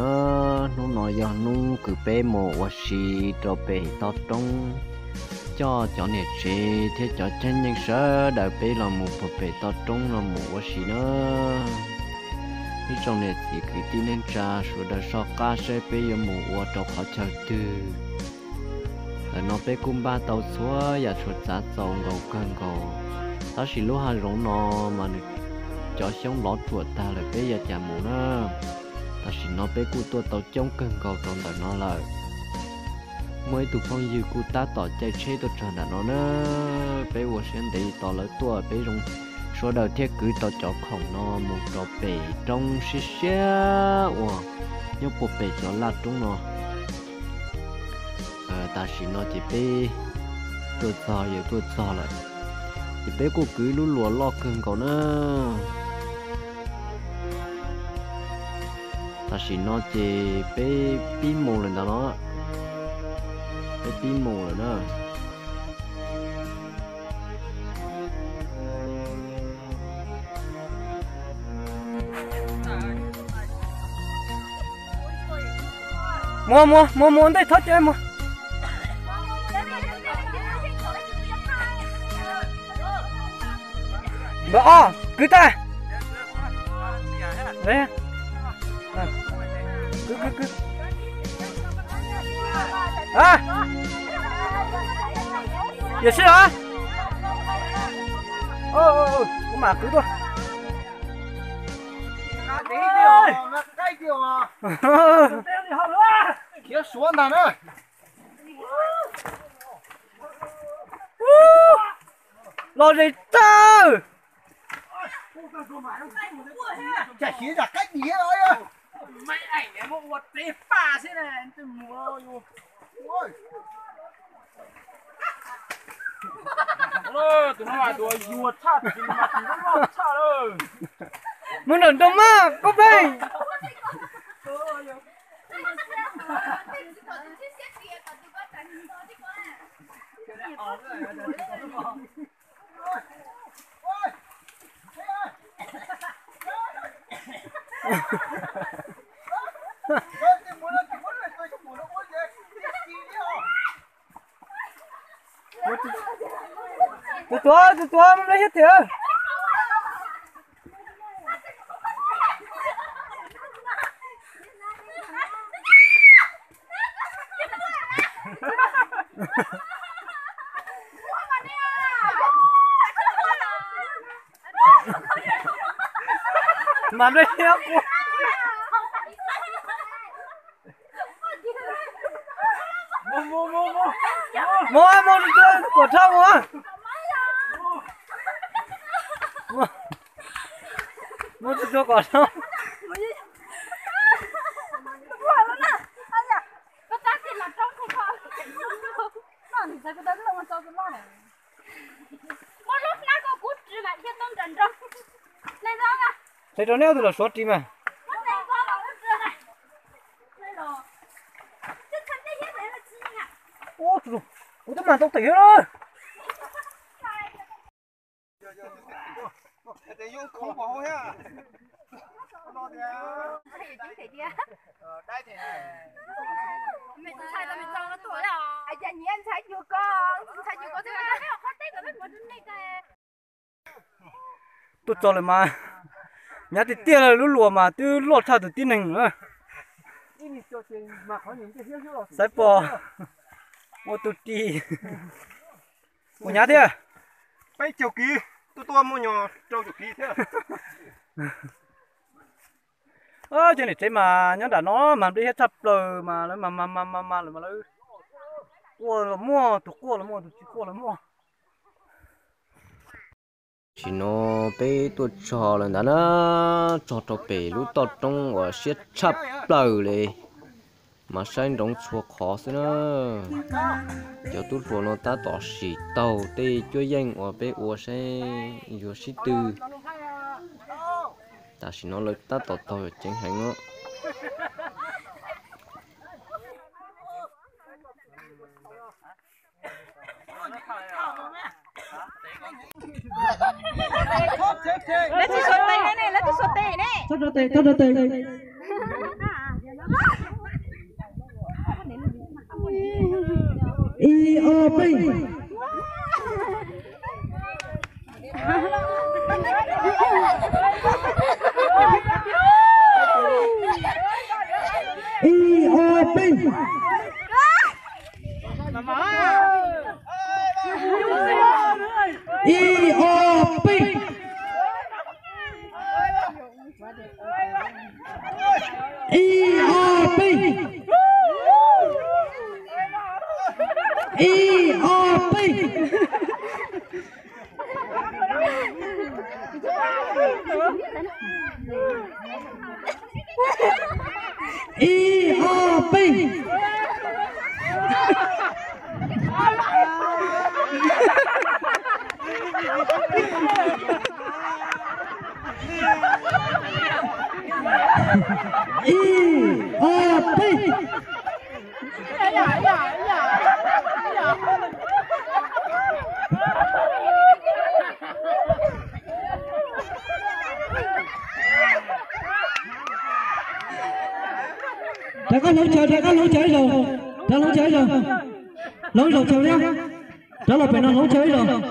Hnub no yog hnub kws peb mus ua si rau pem toj roob, coj cov niam tsev thiab cov caij nyoog sawv daws peb los mus puag pem toj roob los mus ua si na. Ib tsoom niam txiv kwv tij neej tsa sawv daws soj qab saib peb yuav mus ua rau qhov chaw twg. Ntawm no peb kuj npaj tau txhua yam txhua tsav txaus nkaus kawg nkaus, tab sis lub hav zoov no mas nws cov xyoob lov ruam tag lawm peb yuav cas mus na. Tam sim no peb kuj tuaj tau coob kawg nkaus rau ntawm no lawm. Muaj ib tug phooj ywg kuj tab tom caij tsheb tuaj txog ntawm no na. Peb ua siab ntev tos lawv tuaj, peb zoo sawv daws thiaj kwv tau cov khoom no mus rau pem roob siab siab uas nyob puag pem cov laj roob no. Tam sim no ces peb tuaj txog, yawg tuaj txog lawm, ces peb kuj kwv lub luas loj kawg nkaus na. Tam sim no ces peb pib mus lawm ntawd no, peb pib mus lawm na. Muab, muab, muab, muab ntej thob cawv muab. Npawg ob, kwv tag. Kwv, kwv, kwv. Yawm sib los, kuv mam kwv tuaj. Khiav suav ntag na. Los ze tawg. Mus nram nroog mas koj pheej. Tus tuav, tus tuav, mus nplej siab thiab. Mas nplej siab quaj. Mus, mus, mus, mus, mus, mus, mus, kom dhau mus. Mus, mus, kom dhau. Hle rau neb ob tug los suav ris mas. Ub, kuv twb mag tau tim lawm. Tuaj txog lawm mas, hnyav tiag tiag lawm, lub luas mas twb loj tshaj tus tib neeg na. Xaiv pom ua tus ris, mus hnyav thiab. Peb caug kiv, tuaj tuaj muaj nyuag rau caum kiv thiab. Cov niam tsev mas nyob nram no mas nplej siab tshaj plaws mas lawv mas mas mas mas mas lawm mas lawv quaj los muaj, tus quaj los muaj, tus tsis quaj los muaj. Tam sim no peb tuaj txog lawm ntawd na, txog rau pem lub toj roob uas siab tshaj plaws li, mas saib nroov txhua qhov xwb na. Cov tub hluas no tab tom sim taug tej cuab yeej uas peb ua saib yuav sib tw. Tam sim no lawv tab tom taug ceev heev os. Lawv tsis suav tes ne, lawv tsis suav tes ne. Txhob rau tes, txhob rau tes. peb. Ib ob peb. Ib ob peb. Ib ob peb. Ib ob peb. Ib ob peb. Ib ob peb. Rov qab hloov chaw, rov qab hloov chaw ib zaug, rov hloov chaw ib zaug, hloov ib zaug chaw thiab, rov los pem no hloov chaw ib zaug.